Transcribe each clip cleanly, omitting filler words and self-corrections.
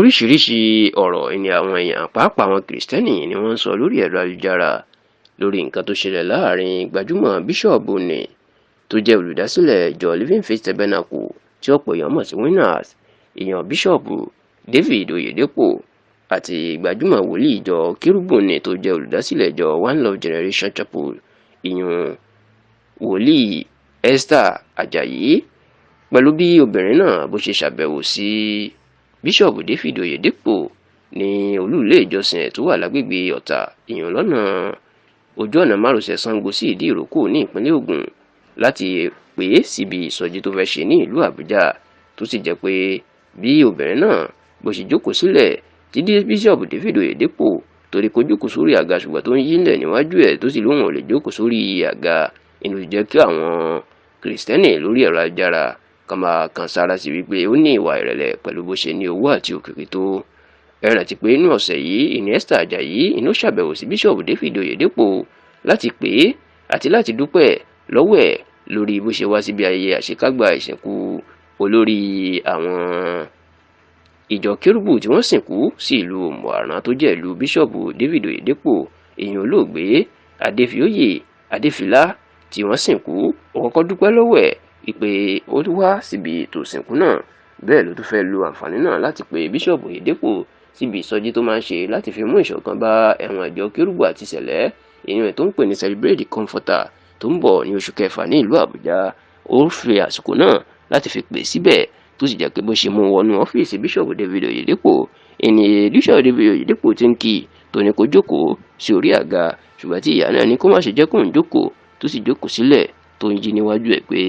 Oríṣiríṣiì ọ̀rọ̀ ni àwọn èèyàn, pàápàá àwọn Kìrìsìtẹ́nì, ni wọ́n ń sọ lórí ẹ̀rọ ayélujára lórí nǹkan tó ṣẹlẹ̀ láàrin gbajúmọ̀ bíṣọ́ọ̀bù nni tó jẹ́ olùdásílẹ̀ ìjọ Living Faith Tabernacle tí ọ̀pọ̀ èèyàn mọ̀ sí Winners, ìyẹn Bíṣọ́ọ̀bù David Oyedepo, àti gbajúmọ̀ wòlíì ìjọ Kérúbù nni tó jẹ́ olùdásílẹ̀ ìjọ One Love Generation Chapel, ìyẹn wòlíì Esther Ajayi, pẹ̀lú bí obìnrin náà bó ṣe ṣàbẹ̀wò sí Bíṣọ́ọ̀bù David Oyedepo ní olú ilé ìjọsìn ẹ̀ tó wà lágbègbè Ọ̀tà, ìyẹn lọ́nà ojú ọ̀nà márosẹ̀ Sango sí Ìdí Ìrókò ní ìpínlẹ̀ Ògùn, láti pè é síbi ìsọjí tó fẹ́ ṣe ní ìlú Àbújá, tó sì jẹ́ pé bí obìnrin náà bó ṣe jókòó sílẹ̀ tí Bíṣọ́ọ̀bù David Oyedepo torí kó jókòó sórí àga, ṣùgbọ́n tó ń yílẹ̀ níwájú ẹ̀, tó sì lóun ò lè jókòó sórí àga inú, jẹ́ kí àwọn Kìrìsìtẹ́nì lórí ẹ̀rọ ayélujára kan máa kan sára sí wípé ó ní ìwà ìrẹ̀lẹ̀ pẹ̀lú bó ṣe ní owó àti òkìkí tó. Ẹ rántí pé inú ọ̀sẹ̀ yìí ìní Esther Ajayi inú ṣàbẹ̀wò sí Bíṣọ́ọ̀bù David Oyedepo láti pè é àti láti dúpẹ́ lọ́wọ́ ẹ̀ lórí bó ṣe wá síbi ayẹyẹ àṣekágbá ìsìnkú olórí àwọn ìjọ Kérúbù tí wọ́n sìnkú sí ìlú Òmù-Àrán tó jẹ́ ìlú Bíṣọ́ọ̀bù David Oyedepo, èèyàn olóògbé Adéfioyè Adéfìlà tí wọ́n sìnkú. Ó kọ́kọ́ dúpẹ́ lọ́wọ́ ẹ̀ wípé ó wá síbi ètò ìsìnkú náà. Bẹ́ẹ̀ ló tún fẹ́ lo àǹfààní náà láti pe Bíṣọ́ọ̀bù Oyedepo síbi ìsọjí tó máa ń ṣe láti fi mú ìṣọ̀kan bá ẹ̀wọ̀n ìjọ Kérúbù àti Sẹ̀lẹ́, èèyàn tó ń pè ní Celebrate the Comforter, tó ń bọ̀ ní oṣù kẹfà ní ìlú Àbújá. Ó fi àsìkò náà láti fi pè síbẹ̀, tó sì jẹ́ pé bó ṣe mú wọnú ọ́fíìsì Bíṣọ̀bù David Oyedepo, ìní Bíṣọ̀bù David Oyedepo ti ń kí tó ní kó jókòó sí orí àga, ṣùgbọ́n tí ìyá náà ní kó má ṣe jẹ́ kóun jókòó, tó sì jókòó sílẹ̀, tó ń yí níwájú ẹ̀ pé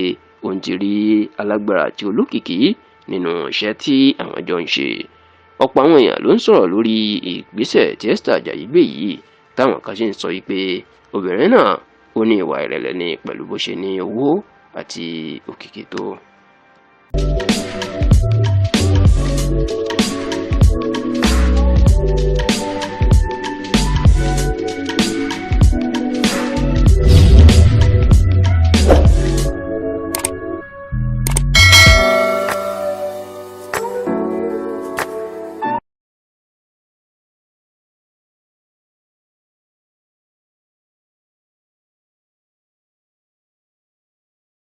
òun ti rí alágbára àti olókìkí nínú iṣẹ́ tí àwọn jọ ń ṣe. Ọ̀pọ̀ àwọn èèyàn ló ń sọ̀rọ̀ lórí ìgbésẹ̀ tí Esther Ajayi gbé yìí, táwọn kan sì ń sọ yìí pé obìnrin náà ó ní ìwà ìrẹ̀lẹ̀ ní pẹ̀lú bó ṣe ní owó àti òkìkí tó.